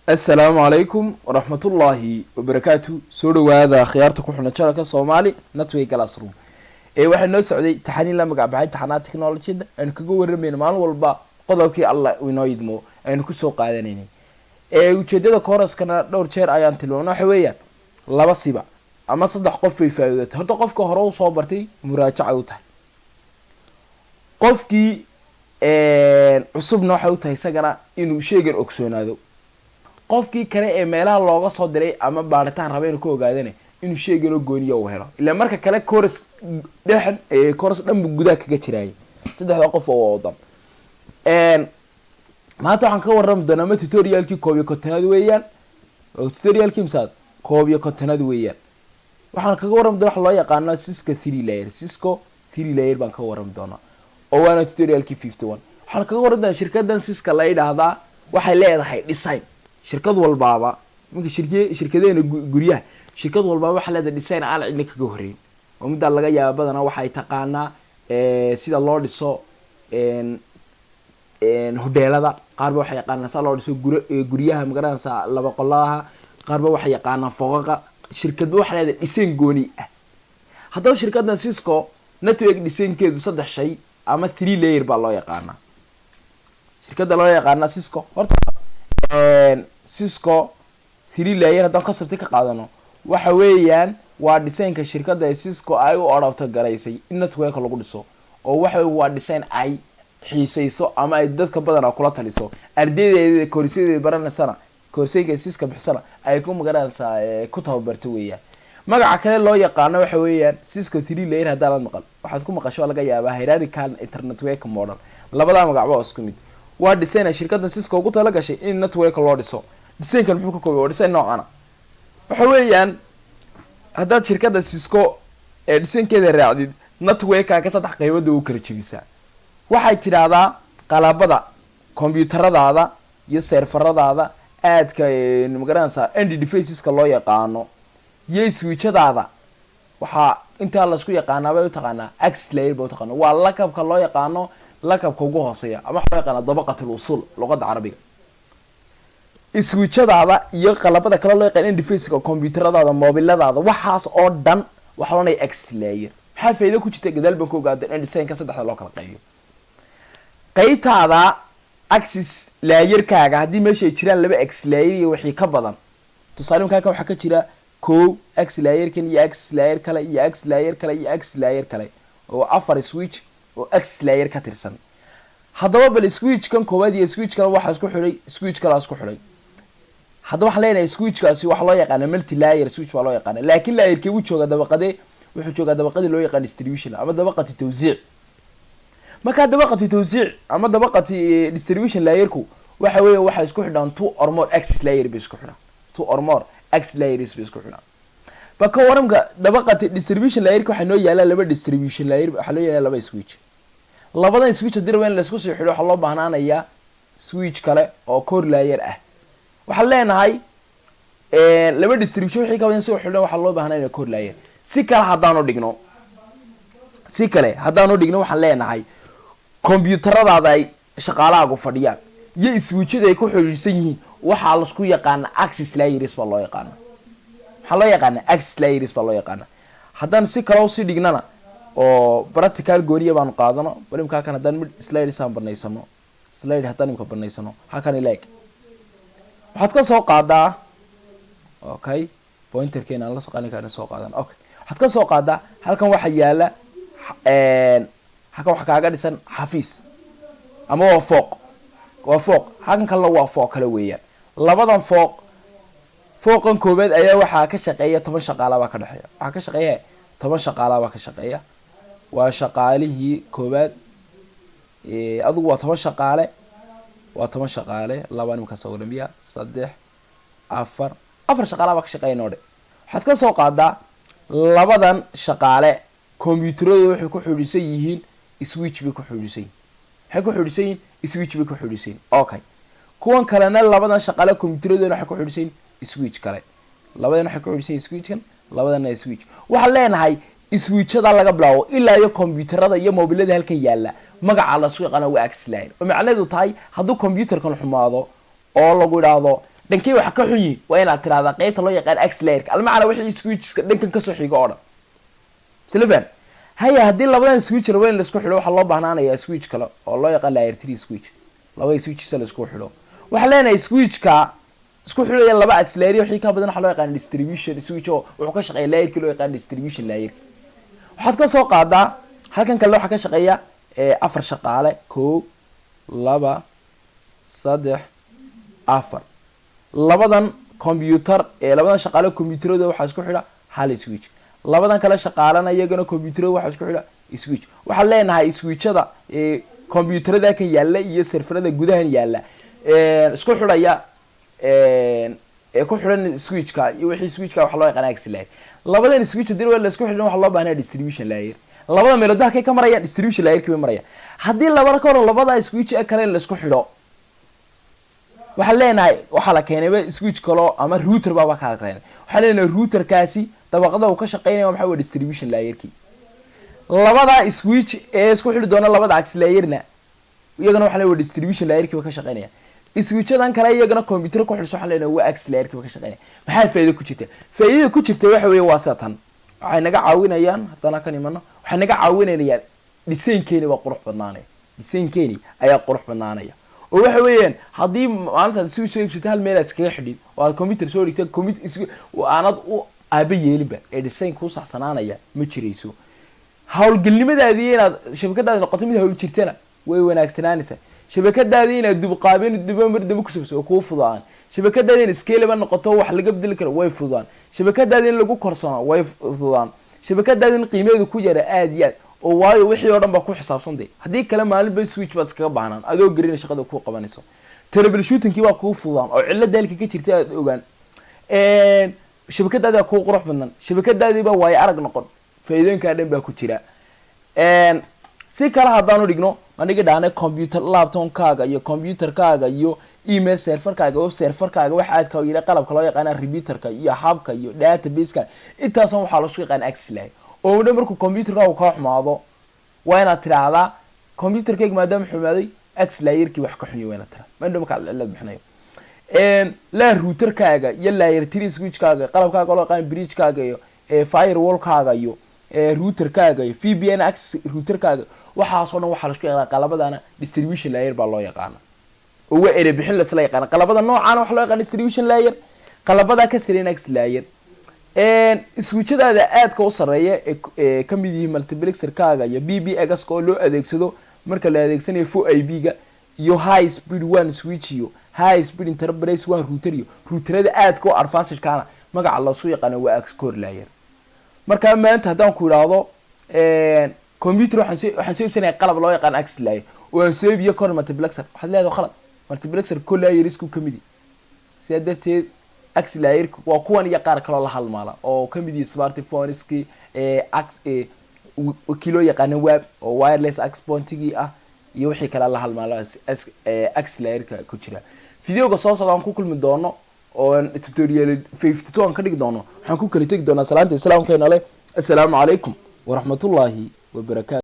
Assalaamu calaykum waraxmatullaahi wabarakaatu. Soo dhawaada khiyaarta ku xuna channelka Soomaali Network Classroom. Ee waxaa noo socday taxaniin la magacbaxay taxanaha technologyada, aynu kaga waramayno maalin walba qodobkii Alla inoo idmo aynu kusoo qaadanaynay. Ee ujeedada coursekana dhowr jeer ayaan tilmaamna. Waxa weeyaan laba siba ama saddex qof bay faa'iidatay. Horta qofka hore usoo bartay muraajaca u tahay, qofkii cusubna waxay u tahay isagana inuu sheygan ogsoonaado, qofkii kale ee meelaha looga soo diray ama baaritaan raba inuu ka ogaadana inuu sheyganoo gooniya uu helo. Ilaa marka kale course dhexan, course dhan buu gudaha kaga jiraayay. Saddexda qof oo wadan maanta waxaan ka warrami doonaa ama tutorialkii 51aad weeyaan. Tutorialkii misaad 51aad weeyaan. Waxaan kaga warrami doona waxa loo yaqaano Cisco three layer. Cisco three layer baan ka warrami doonaa, oo waana tutorialkii 51. Waxaan kaga warrami doonaa shirkadan Cisco la yidhaahdaa waxay leedahay design. Shirkad walbaaba marka shirkadeena guryaha, shirkad walbaaba waxay leedahay design aan cidna kaga horeyn, oo middaa laga yaaba badanaa waxay taqaanaa sida loo dhiso hodheelada. Qaarba waxay yaqaanaa sida loo dhiso guryaha, magaranaysaa, laba qoladaha. Qaarba waxay yaqaanaa foqaqa. Shirkadba waxay leedahay design gooni ah. Haddaba shirkaddan Cisco network designkeedu saddex shay ama three layer baa loo yaqaanaa. Shirkadda loo yaqaana Cisco, horta Cisco three layer haddaan concept ka qaadano, waxa weeyaan waa designka shirkadda ee Cisco ay u adopt garaysay in networka lagu dhiso, oo waxa waa design ay xiisayso ama ay dadka badanaa kula taliso ardaydeeda koorsiyadeeda baranaysana, koorsooyinka Cisco bixisana ay ku, magaranaysaa, ku tababarto weeyaan. Magaca kale loo yaqaano waxa weeyaan Cisco three layer. Haddaanad maqal, waxaad ku maqasho laga yaabaa hierarchical internetwork model. Labadaa magacba waa isku mid. Waa design ay shirkaddan Cisco ugu tala gashay in network loo dhiso. Designkan muxuu ka koobay? Waa design noocana. Waxa weeyaan haddaad shirkadda Cisco ee designkeeda raacdid, networkaaga saddex qaybood u kala jebisaa. Waxay tidhaahdaa qalabada combyuutaradaada iyo serveradaada aadka, magaranaysaa, end deviceska loo yaqaano iyo switchadaada, waxaa intaa laisku yaqaanaa bay utaqaanaa access layer bay utaqaana. Waa lakabka loo yaqaano lakabka ugu hooseeya, ama waxa loo yaqaana dabaqat usul luqada Carabiga. Switchadaada iyo qalabada kale loo yaqaan end deviceka, combyuutaradaada, mobiladaada, waxaas oo dhan waxaa loonaya access layer. Maxaa faa'iido ku jirta? Gadaal baan ku ogaada in designka saddexda loo kala qaybiyo. Qaybtaada access layerkaaga, haddii meesha ay jiraan laba access layer iyo wixii ka badan, tusaale imkaaka waxaa ka jira kow access layerkan iyo access layer kale iyo access layer kale iyo access layer kale, oo afar switch oo access layer ka tirsan. Haddaba bal switchkan koowaad iyo switch kale waxaa isku xidhay switch kalaa isku xidhay. Haddaba waxaan leenahay switchkaasi waxaa loo yaqaana multi layer switch baa loo yaqaana, laakiin layerkee wuu joogaa? Dabaqadee wuxuu joogaa? Dabaqadii loo yaqaan distribution ama dabaqati tawsiic. Markaa dabaqati tawsiic ama dabaqati distribution layerku waxa weeya waxay isku xidhaan two or more access layer bay isku xidhaan, two or more access layers bay isku xidhaan. Ba ka waramka dabaqati distribution layerka waxaa noo yaalaa laba distribution layer, waxaa loo yaalaa laba switch. Labadan switch haddii raba in laisku sii xidho, waxaa loo baahnaanayaa switch kale oo core layer ah. Waxaan leenahay laba distribution wixii ka badan si xidhan waxaa loo baahnanaya core layer. Si kale haddaanu dhigno, waxaan leenahay combyuutaradaada ay shaqaalahaagu fadhiyaan iyo switchada ay ku xidhiidhsan yihiin waxaa lasku yaqaana access layers baa loo yaqaana. Waxaa loo yaqaana access layers baa loo yaqaana. Haddaan si kale usii dhignana oo practical gooniya baanu qaadano, bal imka halkan haddaan mid slides aan banaysano, slide haddaan imka banaysano halkan ileeg, waxaad ka soo qaadaa, okay, pointerkeena aan la soo qaadan karna soo qaadan. Okay, waxaad ka soo qaadaa halkan waxa yaala, halkan waxa kaaga dhisan xafiis ama waa fooq, waa fooq. Halkan kalena waa fooq kale weeyaan. Labadan fooq, fooqan koowaad ayaa waxaa ka shaqeeya 10 shaqaala baa ka dhexeeya, waxaa ka shaqeeya 10 shaqaala baa ka shaqeeya. Waa shaqaalihii koowaad. Adigu waa 10 shaqaale, waa 10 shaqaale. Laba nimka sawiramiya, saddex, afar, afar shaqaala baa ka shaqeeya noodhe. Waxaad ka soo qaadaa labadan shaqaale combyuuteradooda waxay ku xidhiisan yihiin switch bay ku xidhiisan yihin, waxay ku xidhiisan yihiin switch bay ku xidhiisan yihin. Okay, kuwan kalena labadan shaqaale combyuuteradoona waxay ku xidhiisan yihin switch kale. Labadan waxay ku xidhiisan yihin switchkan, labadana switch. Waxaan leenahay switchada laga bilaabo ilaa iyo combyuuterada iyo mobilada halkan yaala, magaca laisku yaqaana waa access layer, oo macnaheedu tahay hadduu combyuuterkan xumaado oo lagu idhaahdo Dhankey wax ka xun yihin? Waa inaad tirahdaa qeybta loo yaqaan access layerka, almacna wixii switcheska dhankan kasoo xigo oo dhan silvan. Haya, haddii labadan switch rabo in laisku xidho, waxaa loo baahnaanayaa switch kale oo loo yaqaan layer 3 switch. Laba switchesa laisku xidho, waxaa leenahay switchka isku xidhaya laba access layer wixii ka badan waxaa loo yaqaan distribution switch, oo wuxuu ka shaqeeya layerkii loo yaqaan distribution layerka. Waxaad ka soo qaadaa halkan kale waxaa ka shaqeeya afar shaqaale: kow, laba, saddex, afar. Labadan computer ee labadan shaqaale computerada waxaa isku xidha hal switch. Labadan kale shaqaalana iyagana computerada waxaa isku xidha switch. Waxaan leenahay switchada computerada kan yaalla iyo serverada gudahan yaalla isku xidhaya ee ku xidhan switchka iyo wixii switchka waxa loo yaqaan access layer. Labadan switch hadii la isku xidhan, waxaa loo baahnaya distribution layer. Labada meelood halkay ka marayaan? Distribution layerkii bay marayaan. Haddii labada ka hor labada switch ee kale la isku xidho, waxaan leenahay waxaa la keenayba switch kaloo ama router baaba kala keenay. Waxaan leenahay routerkaasi dabaqada uu ka shaqeynaya maxaa? Waa distribution layerkii. Labada switch ee isku xidhi doona labada access layerna iyagana waxaa leenahay waa distribution layerkii ba ka shaqeynaya. Switchadan kale iyagana computer ku xidhso, waxaan leenahay waa access layerkii ba ka shaqeynaya. Maxaa faa'iido ku jirta? Faa'iidada ku jirta waxa weeye waa sida tan: waxay naga caawinayaan, haddana kan imano, waxay naga caawinayaan designkeeni baa qurux badnaanaya. Designkeeni ayaa qurux badnaanaya oo waxa weeyaan haddii maalintaad switch soo iibsato, hal meel aad iskaga xidhin oo aad computer soo dhigta, computer aanad u aaba yeelinba ee design kuu saxsanaanaya ma jirayso. Howlgelnimadaadii inaad shabakadaadi noqoto mid hawl jirtana way wanaagsanaanaysaa. Shabakadaadii inaad dubqaabeen duba mar dambe kusamso oo kuu fududaan. Shabakadaadi in scalable noqoto, wax laga bedeli karo, way fududaan. Shabakadaadi in lagu korsano way fududaan. Shabakadaadi in qiimaheedu ku yara aada iyo aad oo, waayo wixii oo dhan baa ku xisaabsan de. Haddii kale maalinba switch baad iskaga baahnaan adoo gerina shaqada ku qabanayso. Troubleshootingkii baa kuu fududaan oo cilada halka ka jirta aad ogaan. Shabakadaadi baa kuu qurux badnan, shabakadaadii baa waayo arag noqon. Faa'iidooyinkaa dhan baa ku jira. Si kale haddaanu dhigno, aniga dhahnay computer laptopkaaga iyo computerkaaga iyo email serverkaaga, web serverkaaga, waxa aadka yidha qalabka loo yaqaana repeaterka iyo hubka iyo databaseka, intaasan waxaa laisku yaqaana access layer. Oo dhan markuu computerkaagu kaa xumaado, waa inaad tiraahdaa computerkayga maadaama xumaaday, access layerkii wax ka xunya waa inaad tiraa mandhow markaa cilad bixinayo. Laa routerkaaga iyo layer 3 switchkaaga, qalabkaaga loo yaqaan bridgekaaga iyo firewallkaaga iyo routerkaaga iyo VPN access routerkaaga, waxaasoo dhan waxaa laisku yaqaana qalabadana distribution layer baa loo yaqaana, oo waa ere bixin lasla yaqaana. Qalabada noocaana waxa loo yaqaana distribution layer, qalabada ka sareyn access layer. Switchadaada aadka u sareeya ee kamid yihiin multiplexerkaaga iyo PBX oo loo adeegsado marka la adeegsanayo VoIP ga iyo high speed WAN switch iyo high speed enterprise WAN router iyo routerada aadka u advancedkaana magaca loosu yaqaano waa core layer. Markaa maanta haddaan ku idhaahdo computer waxaan soo iibsanaya qalab loo yaqaan access layer oo aan soo iibiyo core multiplexer, waxaad leedahay khalad, multiplexer core layer isku kamidi. Sidaa darteed access layerka waa kuwan iyo qaar kaloo la halmaala oo kamid yihi smartphoneski kii loo yaqaano WAP oo wireless access pointigii ah iyo wixii kale la halmaala access layerka ku jira. Videoga soo socda aan ku kulmi doono oo tutorial 52 aan ka dhigi doono, waxaan ku kala tegi doonaa salaanta islaamkeena leh: assalaamu calaykum waraxmatullaahi wabarakaatu.